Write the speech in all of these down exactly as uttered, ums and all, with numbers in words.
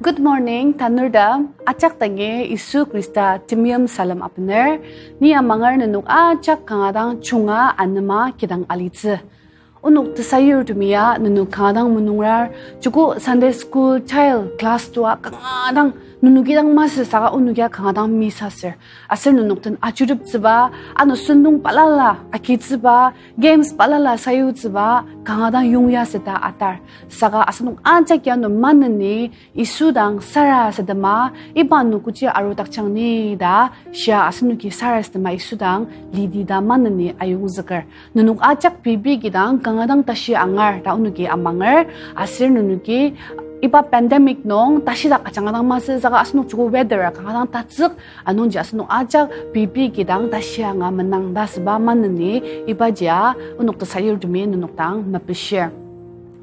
Good morning, tanurtem. Ajak dangi Yisu Khrista temeim salem abener. Ni amanger nenok ajak kanga dang junga anema kidang alitsü. Onok tesayurtemi ya nenok kanga dang menungrar, joko Sunday school child class tua kanga dang nenoki dang masü saka onokia kanga dang miss aser. Aser nenok den ajuruteptsüba, ano sentong balala agitsüba, games balala sayutsüba, kanga dang yongya seta atar. Saka asenok ajak ya ano maneni Yisu dang sarasadema, iba nenoki arudakjang ni ta, shia asenoki sarasadema Yisu dang lidi ta maneni ayongzüker. Nenok ajak pei pei kidang kanga dang tashi angar ta onoki amanger, aser nenoki iba pandemic nung tashidak ajanga dang masü saka asenok joko weather a kanga dang tatsük, anungji asenok ajak pei pei kidang tashi anga menang ta asüba maneni ibaji a onok tesayurtemi nenok dang mepishir.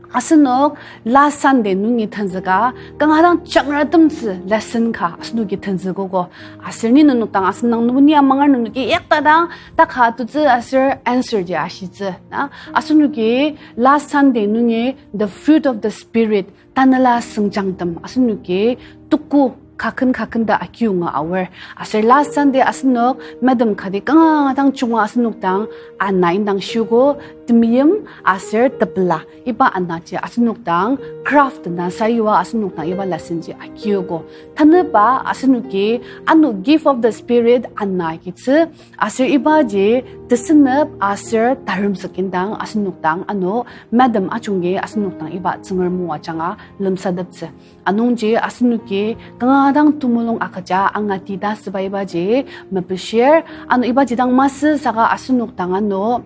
Asenok last Sunday nungi tenzüka, kanga dang jangratemtsü lesson ka asenoki tenzükogo. Aser ni nenok dang asen dang nungi amanger nenoki yakta dang, ta ka tutsü aser answer ji ashitsü. Na, asenoki last Sunday nungi the fruit of the Spirit, tanela sengjangtem, asenoki tuku kaken kaken ta akiyonga aor. Aser last Sunday asenok madam kati kanga dang junga asenok dang ana indang shiogo, temeim aser tepela. Iba anaji asenok dang craft na sayua asenok dang iba lesson ji akiogo. Tanüba asenoki ano gift of the Spirit ana agitsü, aser ibaji tesünep aser taremzük indang asenok dang ano madam ajungi asenok dang iba Tsüngrem o ajanga lemsateptsü. Anungji asenoki kanga dang temulung agüja angati ta asüba ibaji mepishir, ano ibaji dang masü saka asenok dang ano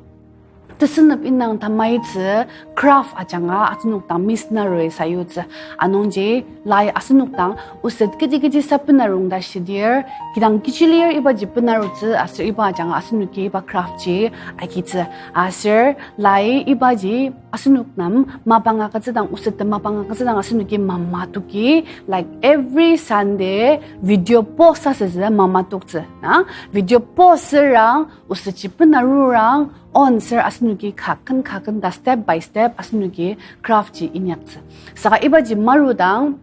tesünep indang tamaitsü craft ajanga asenok dang Miss Narui sayutsü. Anungji lai asenok dang oset kechi kechi sa benarung ta shidir, kidang kechi lir ibaji benarutsü aser iba ajanga asenoki iba craft ji agitsü. Aser lai ibaji asenok nem mapang agütsüdang, oset mapang agütsüdang asenoki mamatoki, like, every Sunday video post asütsü mamatoktsü, na? Video post sürang, osetji benarurang, on ser asenoki kaken kaken ta step by step asenoki craft ji inyaktsü. Saka ibaji marudang,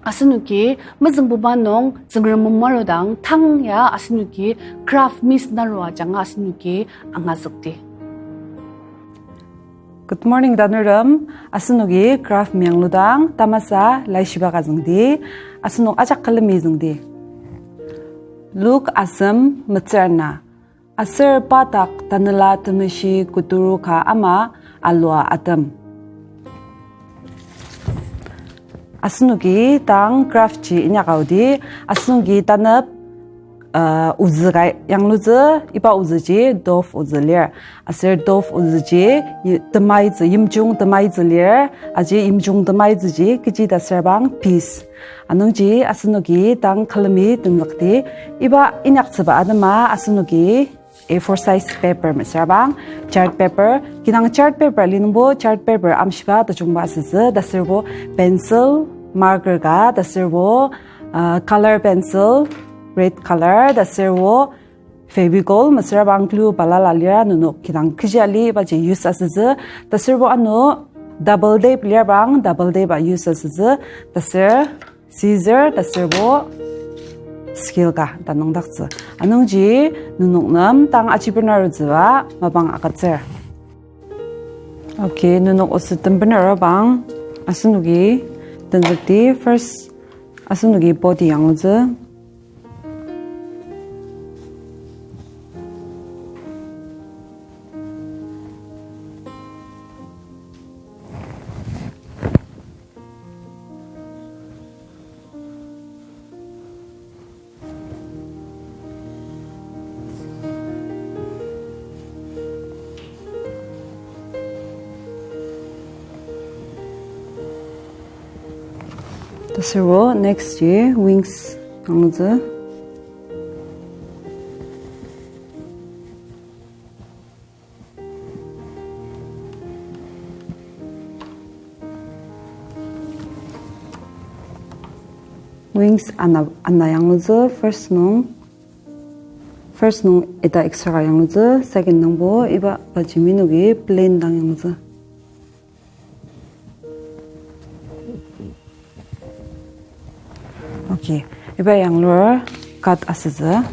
asenoki mezüngbuba nung Tsüngrem o marudang tang ya asenoki craft Miss Narui ajanga asenoki angazükdi. Good morning, tanurtem. Asenoki craft miangludang tamasa laishiba ka züngdi. Asenok ajak külemi züngdi. Luk asem metsür ana. Aser pa dak tanela temeshi kuturu ka ama alua atem. Asenoki tang craft ji inyaka aodi, asenoki tanep, uh, ozü ka yanglutsü, iba ozüji dove ozü lir. Aser dove ozüji, yi-, temaitsü, yimjung temaitsü lir, aji yimjung temaitsüji kechi ta asür bang peas. Anungji asenoki tang külemi tenzükdi, iba inyaktsüba atema asenoki A four size paper mesüra bang, chart paper, kidang chart paper linungbo chart paper amshiba tajungba asütsü, ta asürbo pencil, marker ka, ta asürbo, uh, color pencil, red color, ta asürbo Fevicol, mesüra bang glue balala lira nenok kidang kechi ali ibaji use asütsü, ta asürbo ano double tape lira bang double tape a use asütsü, ta asür scissor, ta asürbo scale ka ta nüngdaktsü. Anungji nenok nem tang aji benarutsüba mapang agütsür. Okay, nenok oset tem benarubang asenoki tenzükdi, first asenoki body yanglutsü. Ta asürbo next ji wings yanglutsü. Wings ana, ana yanglutsü first nung, first nung ita extra ka yanglutsü, second nungbo iba pajimi noki plain dang yanglutsü. Okay, iba yanglur cut asütsü.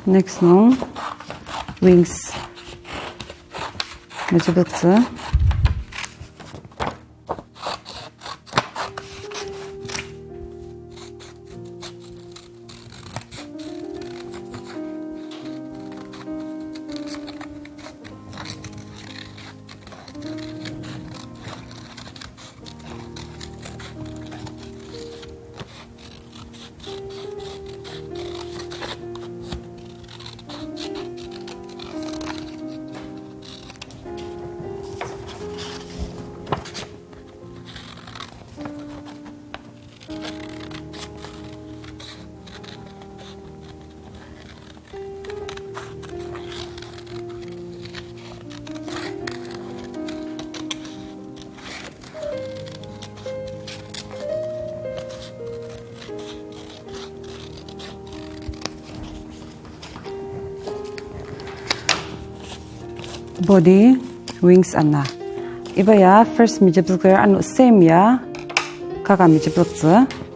Next nung wings mejepoktsü. Body, wings ana. Iba ya first mejepzüker ano same ya kaka mejepzüktsü.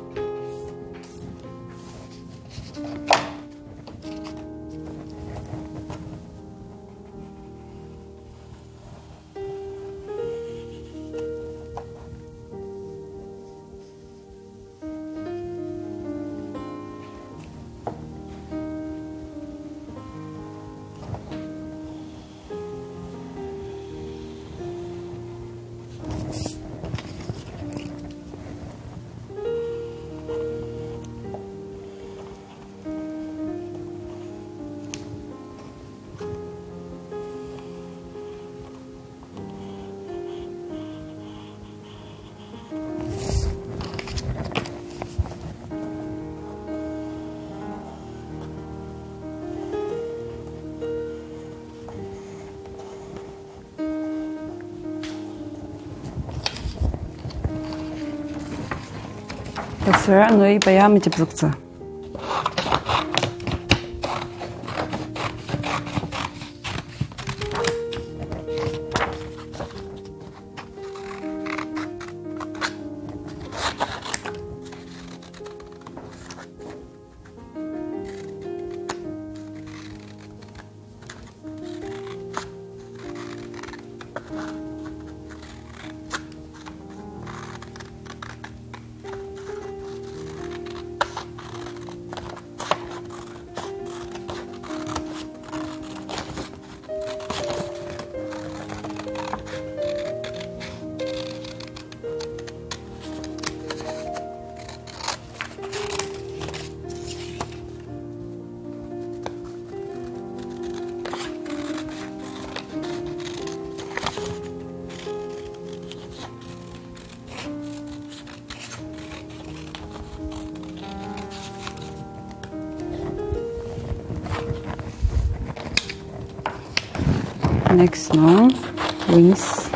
Taser ano iba ya mejepzüktsü. Next nung wings.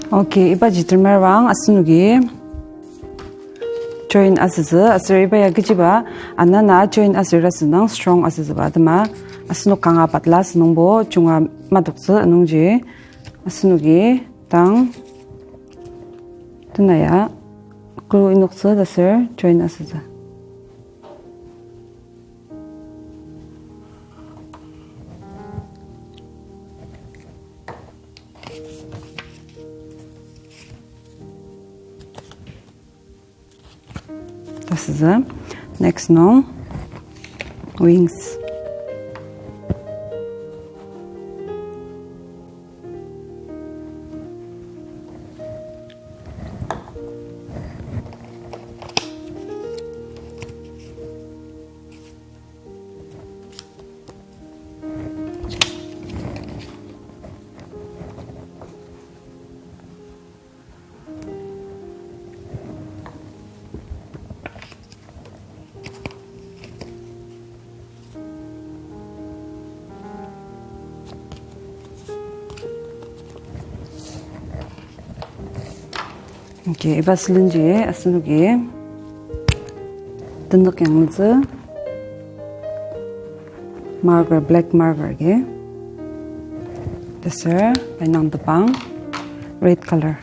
Okay, ibaji temerang asenoki join asütsü, aser iba ya kechiba, anana join asür asünang strong asütsüba atema, asenok kanga patla asünungbo junga madoktsü anungji, asenoki tang tena ya glue inoktsü ta aser join asütsü. Tasütsü. Next nung wings. Okay, iba sülenji asenoki tenük yanglutsü marker, black marker agi. Taser pai nung tebang red color.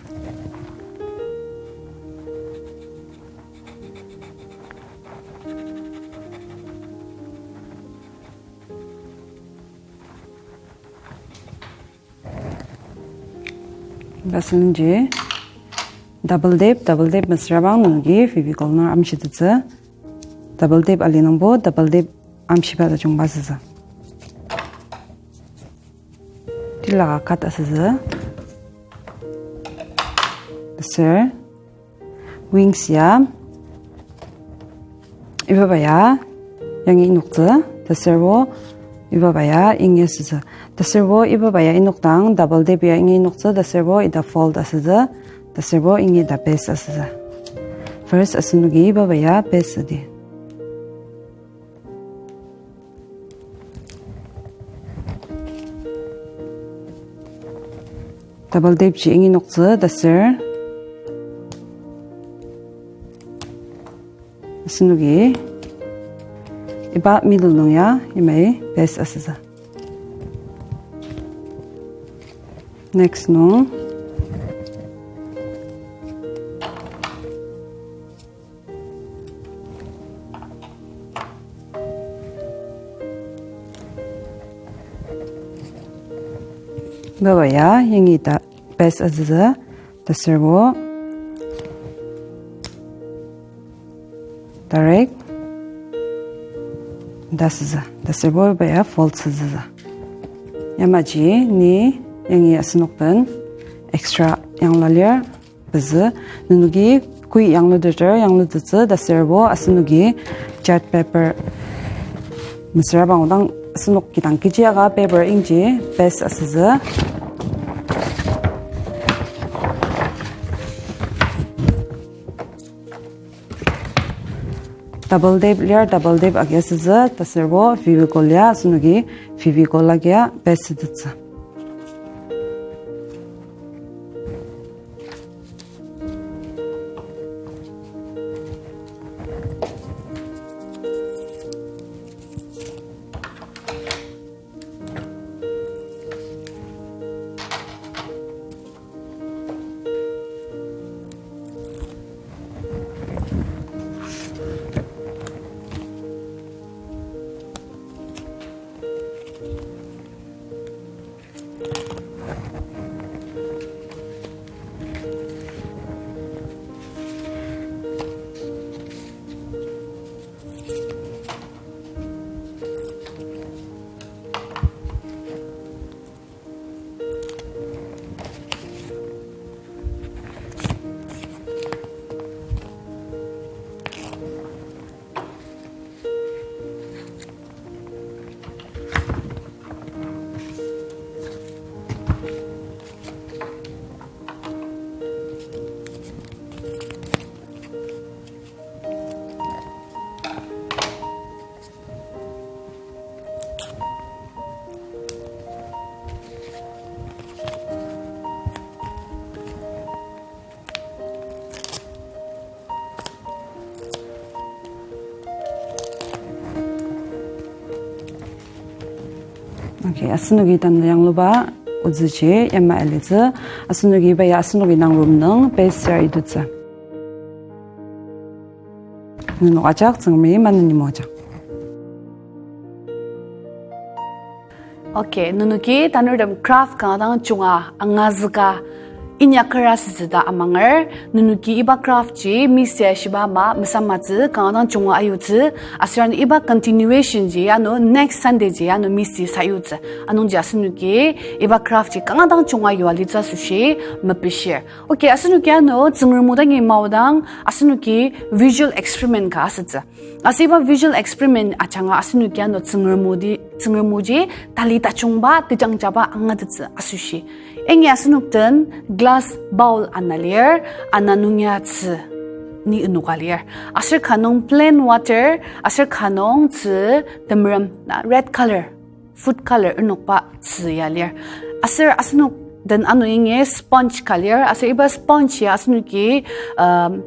Iba sülenji double dip, double dip mesüra bang nenoki Fevicol nung amshitettsü. Double dip ali nungbo double dip amshiba tajungba asütsü. Tilaka cut asütsü. Taser wings ya, ibaba ya yangi inoktsü, taserbo ibaba ya ingi asütsü. Taserbo ibaba ya inokdang double dip ya ingi inoktsü, taserbo ita fold asütsü, taserbo ingi ita paste asütsü. First asenoki ibaba ya paste asüdi. Double dip ji ingi inoktsü taser asenoki iba middle nung ya imai paste asütsü. Next nung ibaba ya yangi ita paste asütsü, taserbo direct ta asütsü, taserbo iba ya fold asütsü. Yamaji ni yangi asenok den extra yangla lir pezü, nenoki kui yangluteter yanglutettsü, taserbo asenoki chart paper mesüra bang odang asenok kidang kechi aka paper ingji paste asütsü. Double dip lir, double dip agi asütsü, taserbo Fevicol ya asenoki Fevicol agia paste asütsü. Okay, asenoki tanü yangluba otsüji yamai alitsü, asenoki iba ya asenoki nang room nung best chair itutsü. Nenok ajak Tsüngremi maneni moajang. Okay, nenoki tanurtem craft kanga dang junga angazüka inyakera sütsü ta amanger, nenoki iba craft ji miss ya shiba ama mesamatsü kanga dang junga ayutsü, aser ano iba continuation ji ano next Sunday ji ano miss ji sayutsü. Anungji asenoki iba craft ji kanga dang junga yua litsü asoshi mepishir. Okay, asenoki ano Tsüngrem o dangi maodang asenoki visual experiment ka asütsü. Aser iba visual experiment ajanga asenoki ano Tsüngrem o di, Tsüngrem oji tali tajungba, tejangjaba angatettsü asoshi. Yangi asenok den glass bowl ana lir, ana nung ya tzü ni enoka lir. Aser ka nung plain water, aser ka nung tzü temerem, na red color, food color enokba tzü ya lir. Aser asenok den ano yangi sponge ka lir, aser iba sponge ya asenoki, um,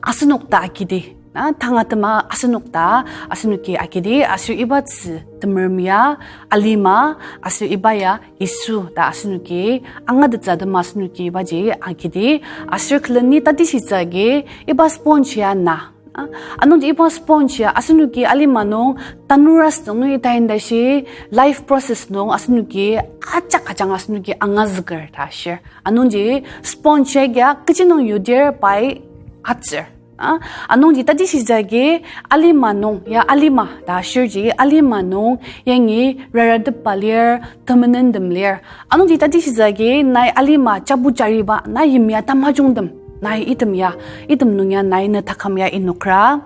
asenok ta akidi. Na, tanga tema asenok ta, asenoki akidi, aser iba tzü temerem ya alima, aser iba ya Yisu ta asenoki angatettsü atema asenoki ibaji akidi, aser külemi tatishitsü agi iba sponge ya na. A, anungji iba sponge ya asenoki alima nung tanur asüdang nungi tain tashi life process nung asenoki ajak ajanga asenoki angazüker ta ashir. Anungji sponge ya kechi nung yudir pai atsür. A, anungji tatishitsü agi alima nung, ya alima ta ashirji alima nung yangi raratepba lir, temenendem lir. Anungji tatishitsü agi nai alima chabu chariba, na yimya tamajungtem, nai item ya, item nung ya nai ne taküm ya inokra.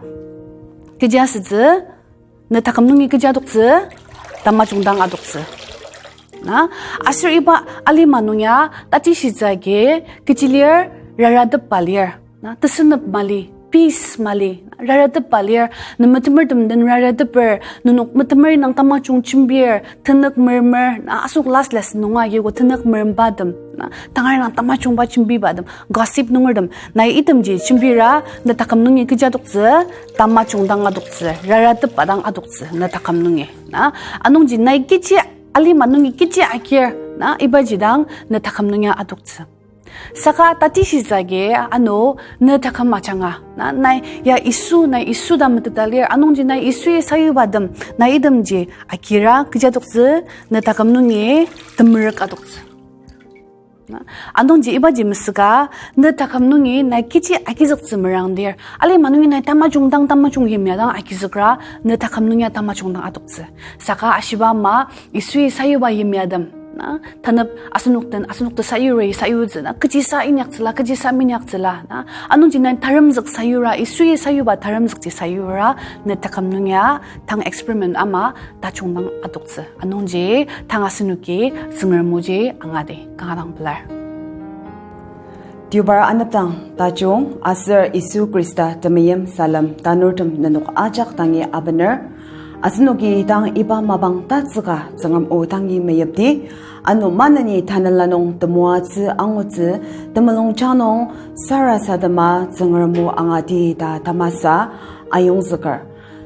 Kechi asütsü, ne taküm nungi kechi adoktsü, tamajung dang adoktsü. Na, aser iba alima nung ya tatishitsü agi kechi lir, raratepba lir. Na, tesünep mali, peace mali, raratepba lir, ne metemertem den rarateper, nenok metemer indang tamajung jembir, tenük mermer, na, asok last lesson nunga yoko tenük merembatem, na, tangar indang tamajungba jembibatem, gossip nungertem, nai itemji jembira, ne taküm nungi kechi adoktsü, tamajung dang adoktsü, raratepba dang adoktsü, ne taküm nungi. Na, anungji nai kechi alima nungi kechi akir, na, ibaji dang ne taküm nungi adoktsü. Saka tatishitsü agi ano ne taküm ajanga, na, nai ya Yisu, nai Yisu ta meteta lir, anungji nai Yisui sayubatem, nai itemji akira kechi adoktsü, ne taküm nungi temerük adoktsü. Na, anungji ibaji mesüka, ne taküm nungi nai kechi agizüktsü merangdir, alima nungi nai tamajung dang tamajung yimya dang agizükra, ne taküm nungi tamajung dang adoktsü. Saka ashiba ama, Yisui sayuba yimyatem, na, tanep asenok den, asenok tesayuri sayutsü, na, kechisa inyaktsüla, kechisa minyaktsüla, na, anungji nai taremzük sayura, Yisui sayuba taremzükji sayura, ne taküm nung ya tang experiment ama tajung dang adoktsü. Anungji tang asenoki Tsüngrem oji angadi kanga dang pelar. Deobar anepdang tajung aser Yisu Khrista temeim salem tanurtem nenok ajak dangi abener. Asenoki dang iba mapang tatsüka Tsüngrem o dangi meyipdi, ano maneni tanela nung temoatsü angutsü, temulungjang nung sarasadema Tsüngrem o angadi ta tamasa ayongzüker.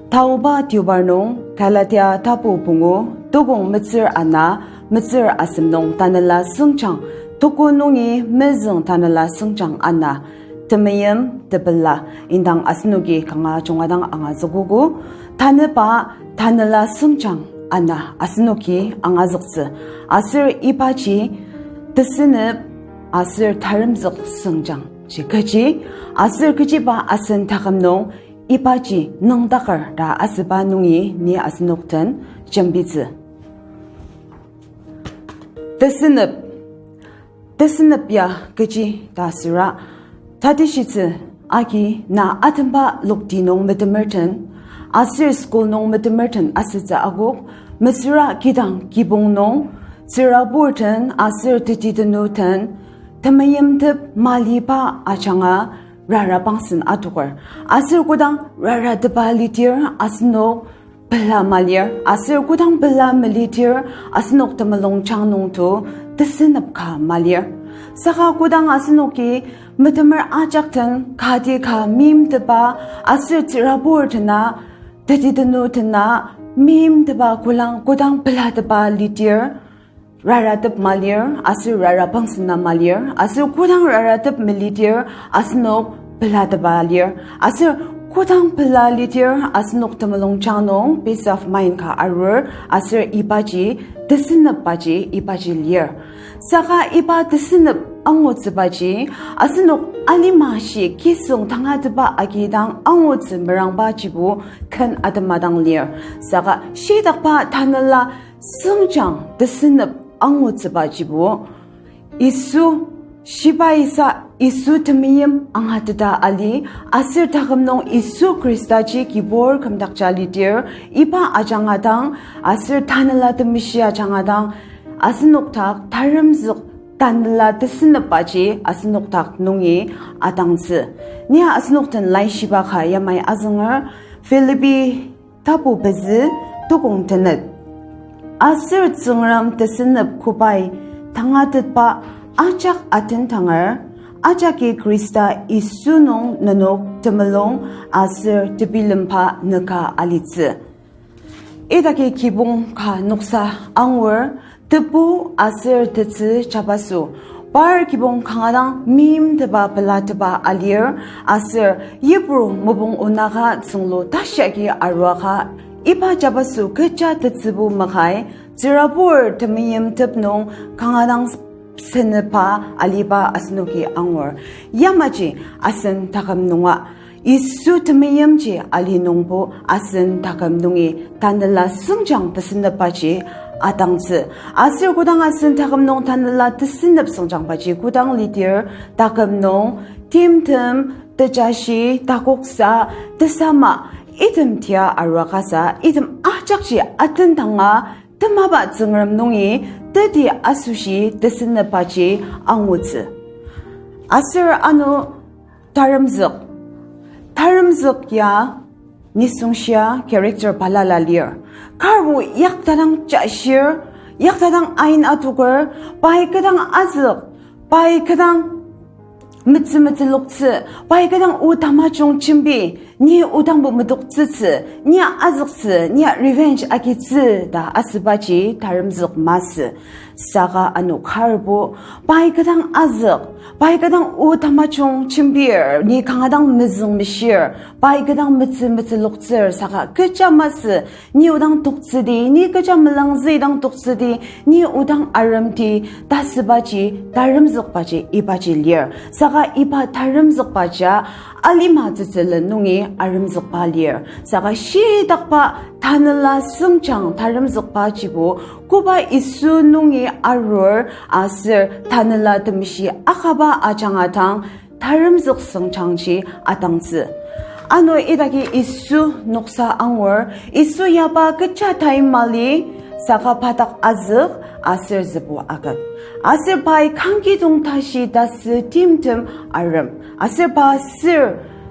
Taoba deobar nung Galatia tapu pungu, tukong metsür ana, metsür asem nung tanela süngjang, tuku nungi mezüng tanela süngjang ana, temeim tepela indang asenoki kanga junga dang angazükogo, tanüba tanela süngjang ana asenoki angazüktsü, aser ibaji tesünep aser taremzük süngjang ji kechi, aser kechiba asen taküm nung ibaji nüngdaker ta asüba nungi ni asenok den jembitsü. Tesünep, tesünep ya kechi ta süra, tatishitsü agi na atemba lokti nung metemertem, aser school nung metemertem asütsü akok, mesüra kidang kibong nung, tsüraburtem aser tetitenuten, temeimtep maliba ajanga rara pangsen adoker. Aser kodang raratepba lidir asenok pela malir, aser kodang pela melidir asenok temulungjang nungto tesünep ka malir. Saka kodang asenoki metemer ajak den kati ka meimtepa aser tsürabur tena, tetitenu tena, Meimtepa kolang kodang pelatepa lidir, raratep malir, aser rara pangsena malir, aser kodang raratep melidir, asenok pelatepa lir, aser kodang pela lidir, asenok temulung jang nung peace of mind ka arur, aser ibaji, tesünepbaji, ibaji lir. Saka iba tesünep angutsübaji, asenok alima shi kisüng tangatetba agidang angutsü merangbajibo ken atema dang lir. Saka shitakba tanela süngjang tesünep angutsübajibo, Yisu shibaisa Yisu temeim angateta ali, aser taküm nung Yisu Khristaji kibur kümdakja lidir, iba ajanga dang, aser Tanela Temeshi ajanga dang, asenok dak taremzük tanela tesünepbaji asenok dak nungi atangtsü. Nia asenok den laishiba ka yamai azünger, Philippi tapu pezü tukong tenet. Aser Tsüngrem tesünep kobai tangatetba ajak atendanger, ajaki Khrista Yisu nung nenok temulung aser tebilemba nüka alitsü. Idaki kibong ka noksa angur, tebu aser tetsü jabaso. Par kibong kanga dang meimtepa pelatepa alir, aser yipru mopung onaka tsünglu tashi agi aruaka iba jabaso kecha tetsübo makai, tsürabur temeimtep nung kanga dang senüpa aliba asenoki angur. Yamaji asen taküm nunga Yisu temeimji ali nungbo asen taküm nungi tanela süngjang tesünepbaji atangtsü. Aser kodang asen taküm nung tanela tesünep süngjangbaji kodang lidir, taküm nung timtem, tejashi, takoksa, tesama, item tia aruakasa, item ajakji atendanga, temaba Tsüngrem nungi teti asoshi tesünepbaji angutsü. Aser ano taremzük. Taremzük ya nisungshia character balala lir. Karbo yaktadang jashir, yaktadang ain atoker, pai kü dang azük, pai kü dang metsü metsü loktsü, pai kü dang o tamajung jembi, ni odangbo metoktsütsü, nia azüktsü, nia revenge agitsü ta asübaji taremzük masü. Saka ano karbo, pai kü dang azük, pai kü dang o tamajung jembir, ni kanga dang mezüng meshir, pai kü dang metsü metsü loktsür, saka kecha masü, ni odang toktsüdi, ni kecha melangzüdang toktsüdi, ni odang aremdi, ta asübaji taremzükbaji ibaji lir. Saka iba taremzükbaji alima tsütsülen nungi aremzükba lir. Saka shitakba tanela süngjang taremzükbajibo koba Yisu nungi arur aser Tanela Temeshi akaba ajanga dang taremzük süngjangji atangtsü. Ano idaki Yisu noksa angur, Yisu yaba kecha tai mali, saka pa dak azük aser zübo aküm. Aser pai kangkidong tashi tasü timtem arem. Aser pa sür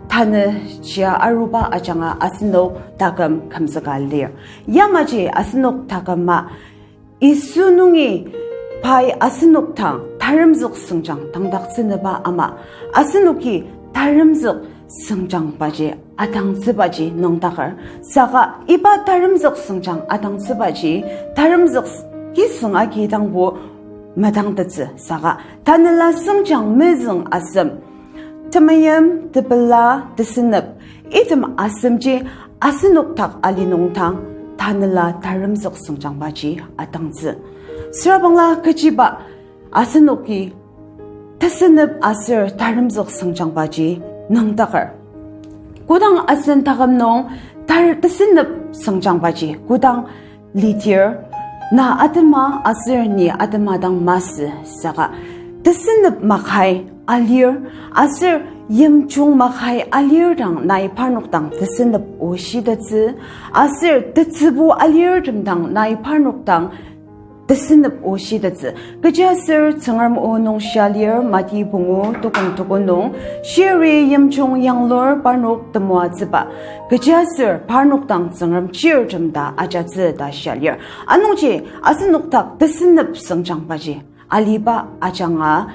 tanü chia aruba ajanga asenok taküm kümzüka lir. Yamaji asenok taküma Yisu nungi pai asenok dang taremzük süngjang tangdaktsünüba ama, asenoki taremzük süngjangbaji atangtsübaji nüngdaker. Saka iba taremzük süngjang atangtsübaji, taremzük kisüng agi dangbo madangtettsü saka, tanela süngjang mezüng asem, temeim, tepela, tesünep, item asemji asenok dak ali nung dang tanela taremzük süngjangbaji atangtsü. Sürabangla kechiba asenoki tesünep aser taremzük süngjangbaji nüngdaker. Kodang asen taküm nung tar-, tesünep süngjangbaji kodang lidir, na atema aser ni atema dang masü saka, tesünep makai alir, aser yimjung makai alir dang nai parnok dang tesünep o shitettsü, aser tetsübu alirtem dang nai parnok dang tesünep o shitettsü. Kechiaser Tsüngrem o nung shia lir, Mati pungu tukong tuko nung, shiri yimjung yanglur parnok temoatsüba. Kechiaser parnok dang Tsüngrem chirtem ta ajatsü ta shia lir. Anungji asenok dak tesünep süngjangbaji aliba ajanga,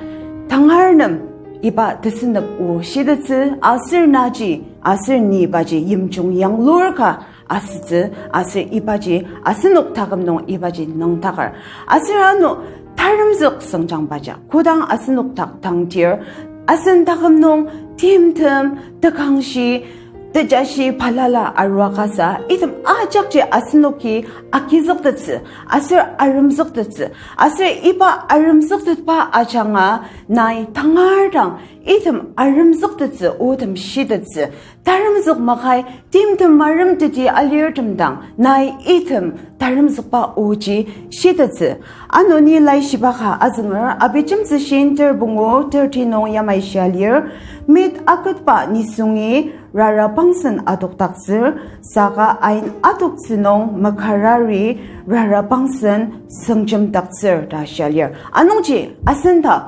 tangar nem iba tesünep o shitettsü, aser naji, aser nibaji yimjung yanglur ka asütsü, aser ibaji asenok taküm nung ibaji nüngdaker. Aser ano taremzük süngjangbaja kodang asenok dak tangtir, asen taküm nung timtem, tekangshi, tejashi balala arua kasa, item ajakji asenoki agizüktettsü, aser aremzüktettsü, aser iba aremzüktetba ajanga nai tangar dang item aremzüktettsü otem shitettsü, taremzük makai timtem marem teti alirtem dang nai item taremzükba oji shitettsü. Ano ni laishiba ka azünger Abijemtsü shin ter pungu thirty nung yamai shia lir, mit aketba nisungi rara pangsen adokdaktsür, saka ain adoktsü nung makarari rara pangsen sengjemdaktsür ta shia lir. Anungji asen dak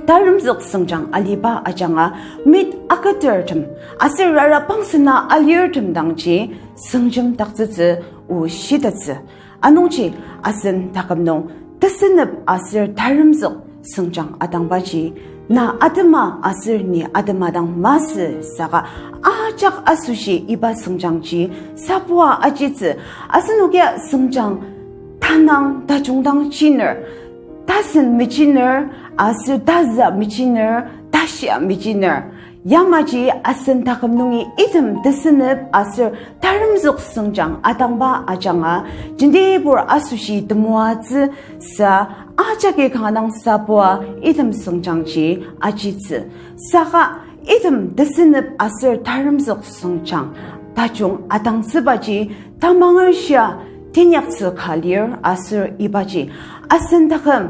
taremzük süngjang aliba ajanga mit aketertem aser rara pangsena alirtem dangji sengjemdaktsütsü o shitettsü. Anungji asen taküm nung tesünep aser taremzük süngjang atangbaji na atema aser ni atema dang masü saka ajak asoshi iba süngjangji sabua ajitsü. Asenokia süngjang tanang tajungdang chiner, tasen mechiner, aser tazü mechiner, tashia mechiner. Yamaji asen taküm nungi item tesünep aser taremzük süngjang atangba ajanga, jentibur asoshi temoatsü sa ajaki kanga dang sabua item süngjangji ajitsü. Saka item tesünep aser taremzük süngjang tajung atangtsübaji tamanger shia teinyaktsü ka lir aser ibaji asen taküm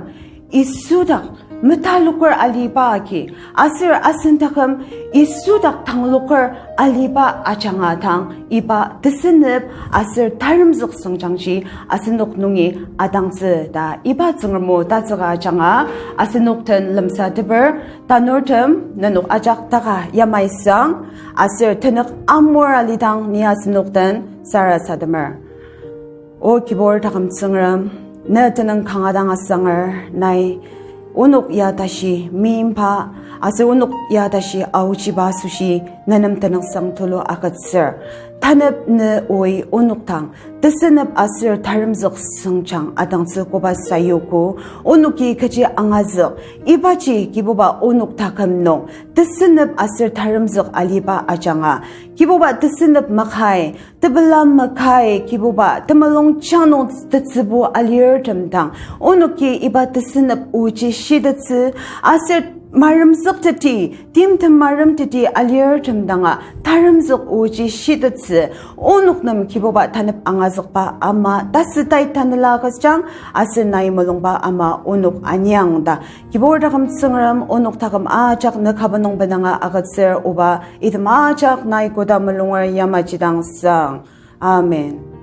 Yisu dak metaloker aliba agi, aser asen taküm Yisu dak tangloker aliba ajanga dang iba tesünep aser taremzük süngjangji asenok nungi atangtsü ta iba Tsüngrem o tatsüka ajanga asenok den lemsateper. Tanurtem nenok ajak taka yamai sang, aser tenük amur alidang ni asenok den sarasademer. O Kibur taküm Tsüngrem, ne tenüng kanga dang asanger nai onok ya tashi meimba, aser onok ya tashi aochiba asoshi ne nem tenüngsang tulu agütsür. Tanep ne oi onok dang tesünep aser taremzük süngjang atangtsü koba sayuogo, onoki kechi angazük, ibaji Kibuba onok taküm nung tesünep aser taremzük aliba ajanga, Kibuba tesünep makai, tepela makai, Kibuba temulungjang nung tetsübu alirtem dang, onoki iba tesünep oji shitettsü, aser maremzükteti, timtem maremteti alirtem danga taremzük oji shitettsü, onok nem Kibuba tanep angazükba ama, tasütai tanela agüjang, aser nai mulungba ama onok aniang ta. Kibur taküm Tsüngrem, onok taküm ajak ne kaba nung benanga agütsür, oba item ajak nai koda mulunger yamaji dang sang. Amen.